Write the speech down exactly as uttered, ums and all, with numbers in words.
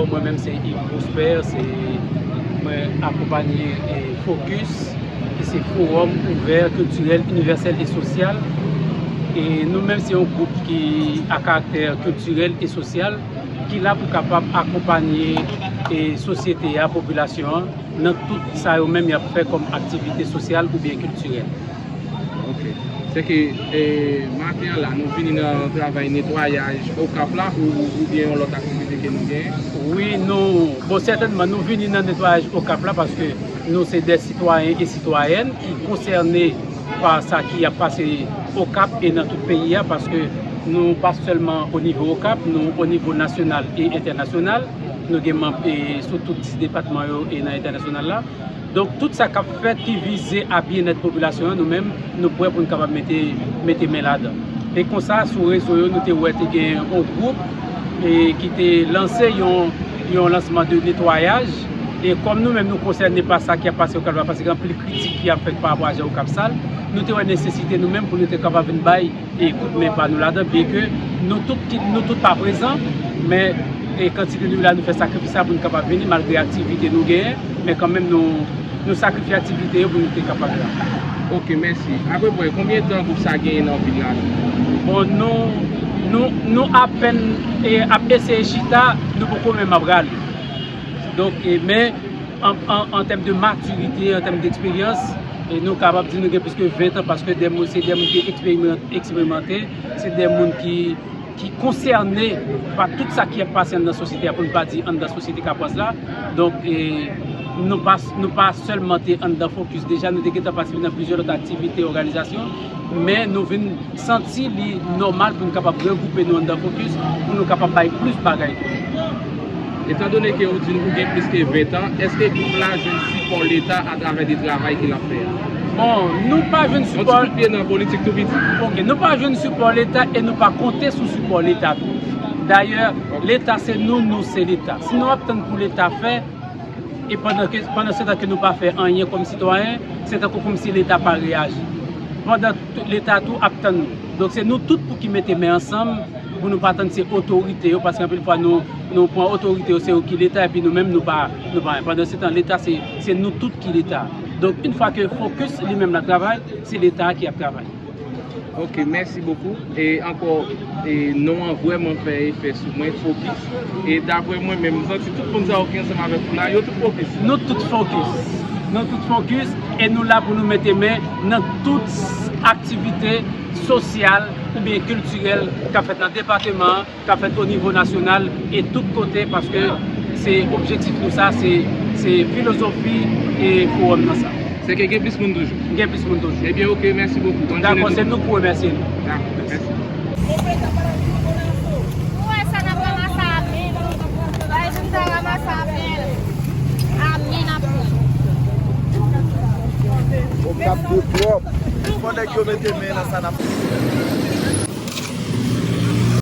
Mwen menm se Yves Prosper, se mwen akonpanye e Focus, ki se Fowòm Ouvè Kiltirèl Inivèsèl e Sosyal. E nou menm se yon gwoup ki a karaktè kiltirèl e sosyal, ki la pou kapab akonpanye e sosyete a, popilasyon an, nan tout sa yo menm y ap fè kòm aktivite sosyal oubyen kiltirèl. Ok. Se ke e, maten an la, nou vini nan travay netwayaj Okap la ou, oubyen yon lòt aktivite ke nou genyen? Wi, nou, bon, sètènman, nou vini nan netwayaj Okap la paske nou se de sitwayen e sitwayèn ki konsène pa sa ki ap pase Okap e nan tout peyi a, paske nou pa sèlman o nivo Okap, nou o nivo nasyonal e entènasyonal. Nou gen manm e sou tout dis depatman yo e nan entènasyonal la. Donk, tout sa k ap fèt ki vize a byennèt popilasyon an, nou menm, nou prè pou n kapab mete, mete men ladan. E konsa, sou rezo yo, nou te wè te gen yon gwoup e ki te lanse yon, yon lansman de netwayaj. E kòm nou menm, nou konsène pa sa ki ap pase Okap la, paske gen anpil kritik ki ap fèt pa rapò a jan Okap sal, nou te wè nesesite nou menm pou nou te kapab vin bay e kout men pa nou ladan, byenke nou tout, ki, nou tout pa prezan, men e kantite nou la, nou fè sakrifis la pou nou kapab vini, malgre aktivite nou genyen, men kanmenm nou, nou sakrifye aktivite yo pou nou te kapab la. Ok, mèsi. Apeprè, konbyen tan gwoup sa genyen nan vil la? Bon, nou, nou, nou apèn e, ap eseye chita, nou poko menm ap rale. Donk, e, men, an, an, an tèm de matirite, an tèm de eksperyans, e nou kapab di nou gen plis ke ven tan, paske de moun, se de moun ki eksperimante, eksperimante, se de moun ki, ki konsène pa tout sa ki ap pase anndan sosyete a, pou n pa di anndan sosyete kapwaz la. Donk, e, nou pa, nou pa sèlman te anndan Focus, deja nou te gentan patisipe nan plizyè lòt aktivite òganizasyon, men nou vin santi li nòmal pou n kapab regwoupe nou anndan Focus, pou nou kapab bay plis bagay tou. Etandone ke ou di n ou gen plis ke ven tan, èske gwoup la jwenn sipò Leta atravè de travay ke l ap fè a? Bon, nou pa jwenn Yon ti sipò. Kout pye nan politik tou piti. Ok, nou pa jwenn sipò Leta e nou pa konte sou sipò Leta tou. Dayè, Leta se nou, nou se Leta. Si nou ap tann pou Leta fè, e pandan ke, pandan se tan ke nou pa fè anyen kòm sitwayen, se tankou kòmsi Leta pa reyaji. Pandan t-, Leta tou ap tann nou. Donk, se nou tout pou ki mete men ansanm, pou nou pa tann se otorite yo, paske anpil fwa nou, nou pran otorite yo, se yo ki Leta, epi nou menm, nou pa, nou pa anyen. Pandan se tan, Leta, se, se nou tout ki Leta. Donk, yon fwa ke Focus li menm l ap travay, se Leta a ki ap travay. Ok, mèsi bokou. E ankò, e non an vrèman fè efè sou mwen, Focus. E daprè mwen menm, m santi tout moun sa yo ki ansanm avèk ou la, yo tout Focus. Nou tout Focus. Nou tout Focus e nou la pou nou mete men nan tout aktivite sosyal oubyen kiltirèl k ap fèt nan depatman an, k ap fèt o nivo nasyonal e tout kote, paske se objektif nou sa, se, se filozofi e fowòm nan sa. Se ke gen plis moun toujou. Gen plis moun toujou. Ebyen, ok, mèsi bokou. Bòn Dakò, jounen se tout. Nou k remèsye nou. Dakò, mèsi. Ou wè sa n ap ranmase a men nou. Bay vin ta ranmase a men. A men n ap pran. Okap gwo twòp. Fò nèg yo mete men nan sa n ap fè.